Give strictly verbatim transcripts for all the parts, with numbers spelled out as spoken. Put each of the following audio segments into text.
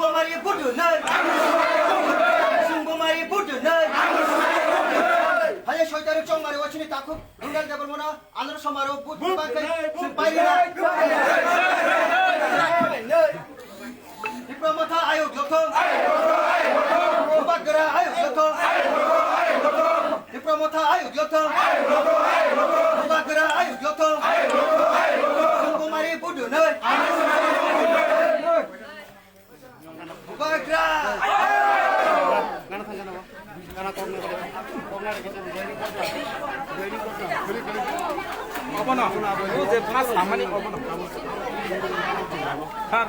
Chongmari budu nai. Sungbo mari budu nai. Haya soitari chongmari wachini takhuk. Dundal Debbarmana, Andhra Somaro, budu bakai, sing pairina. Tipra Motha ayuk joto. Bubagra ayuk joto. Tipra Motha ayuk joto. Bubagra ayuk joto. Sungbo mari budu nai. Bubagra! Obono, o je mas samani obono. Sir.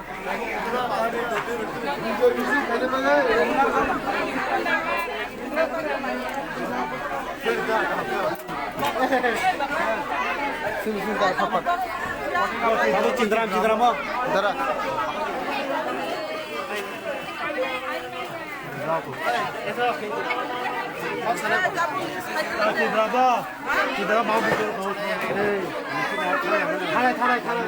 Sini, sini, tak apa. Satu cindram, cindram, oh. Dara. Cindram, oh. Cindram, mau buka, mau. Thalai, thalai, thalai.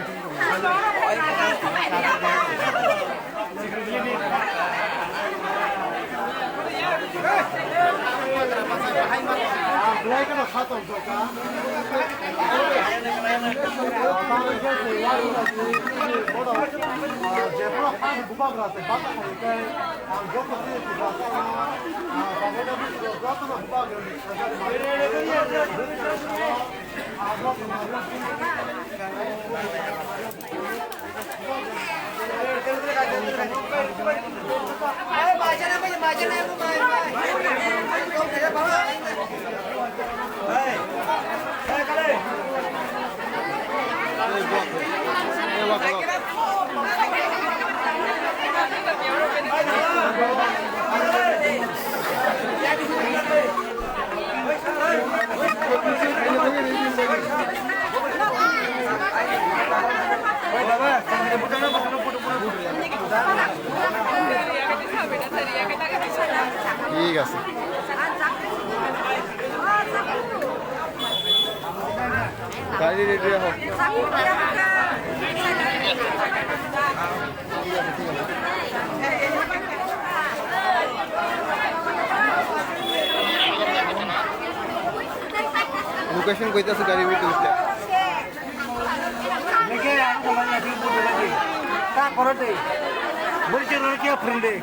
ঠিক আছে। গাড়ি রেডি রাখো। লোকেশন কইতাছে গাড়ি ভিতরে। Lagi aku kalau lagi butuh lagi. Tak korot deh. Boleh cerita lagi apa deh?